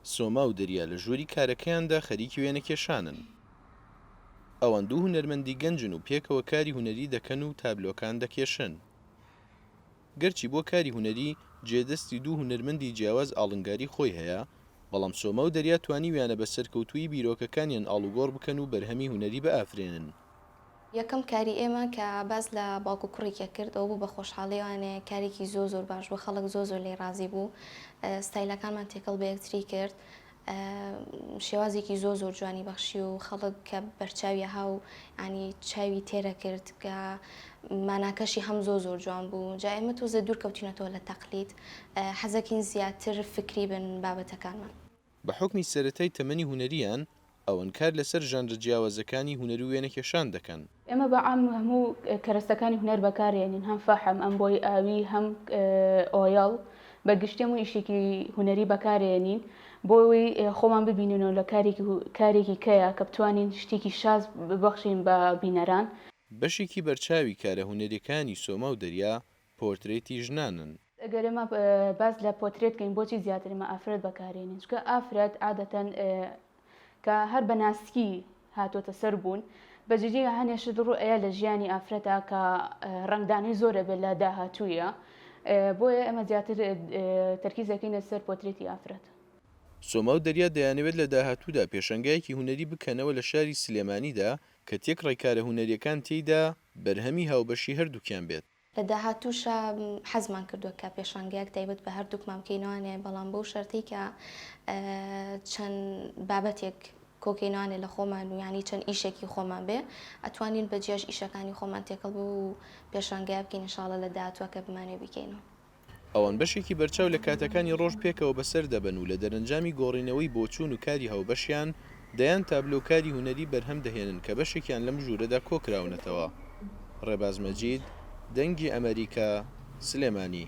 سۆما و دەریا لە ژووری کارەکەیاندا خەریکی وێنەکێشانن. ئەوان دوو هونەرمەندی گەنجن و پێکەوە کاری هونەری دەکەن و تابلۆکان دەکێشن. گەرچی بۆ کاری هونەری جێدەستی دوو هونەرمەندی جیاواز ئاڵنگاری خۆی هەیە، بەڵام سۆما و دەریا توانیویانە بە سەرکەوتوویی بیرۆکەکانیان ئاڵوگۆڕ بکەن و بەرهەمی هونەری بئافرێنن. یەکەم کاری ئێمە کە باس لە باوک و کوڕیکە کرد ئەوە بوو بە خۆشحاڵیوانێ کارێکی زۆر زۆر باش بوو خەڵک زۆر زۆر لێی ڕازی بوو ستایلەکانمان تێکەڵ بە یەکتری کرد شێوازێکی زۆر زۆر جوانی بەخشی و خەڵک کە بەرچاوی ها و ینی چاوی تێرە کرد کە ماناکەشی هەم زۆر زۆر جوان بوو جا ئێمە تۆزە دوور کەوتینەتەوە لە تەقلید حەزەکەین زیاتر فکری بن بابەتەکانمان. بە حوکمی سەرەتای تەمەنی هونەرییان، ئەوان کار لەسەر ژانرە جیاوازەکانی هونەر و وێنەکێشان دەکەن. ئێمە بە عام هەموو کەرەستەکانی هونەر بەکارێنین هەم فەحم ئەم بۆی ئاوی هەم ئۆیەڵ بە گشتی هەموو ئیشێکی هونەری بەکارێنین بۆ ئەوەی خۆمان ببینینەوە لە کارێکی کارێکی کەیە کە بتوانین شتێکی شاز ببەخشین بە بینەران. بەشێکی بەرچاوی کارە هونەریەکانی سۆما و دەریا پۆرترەیتی ژنانن. ئەگەر ئێمە باس لە پۆترێت کەین بۆچی زیاتر ئێمە ئافرەت بەکارێنین چونکە ئافرەت عادەتەن کە هەر بە ناسکی هاتۆتە سەر بوون بە جدی هەنێ شت ڕوو ئەیا لە ژیانی ئافرەتا کە ڕەنگدانەوەی زۆر ئەبێت لە داهاتوویە بۆیە ئێمە زیاتر تەرکیز ئەکەینە سەر پۆترێتی ئافرەت. سۆما و دەریا دەیانەوێت لە داهاتوودا پێشەنگایەکی هونەری بکەنەوە لە شاری سلێمانیدا کە تێکڕای کارە هونەریەکان تێیدا بەرهەمی هاوبەشی هەردووکیان بێت. لە داهاتووشا حەزمان کردووە کە پێشانگایەک تایبەت بە هەردووکمان بکەینەوانێ، بەڵام بەو شەرتەی کە چەند بابەتێک کۆکەینەوانێ لە خۆمان و یانی چەند ئیشێکی خۆمان بێ ئەتوانین بە جیاش ئیشەکانی خۆمان تێکەڵ بۆ و پێشانگای بکەین ان شاء اللە لە داهاتووە کە بمانەوێ بیکەینەوە. ئەوان بەشێکی بەرچاو لە کاتەکانی ڕۆژ پێکەوە بەسەر دەبەن و لە دەرەنجامی گۆڕینەوەی بۆچوون و کاری هاوبەشیان، دەیان تابلۆ و کاری هونەری بەرهەم دەهێنن کە بەشێکیان لەم ژوورەدا کۆکراونەتەوە. ڕێباز مەجید، دەنگی ئەمەریکا، سلێمانی.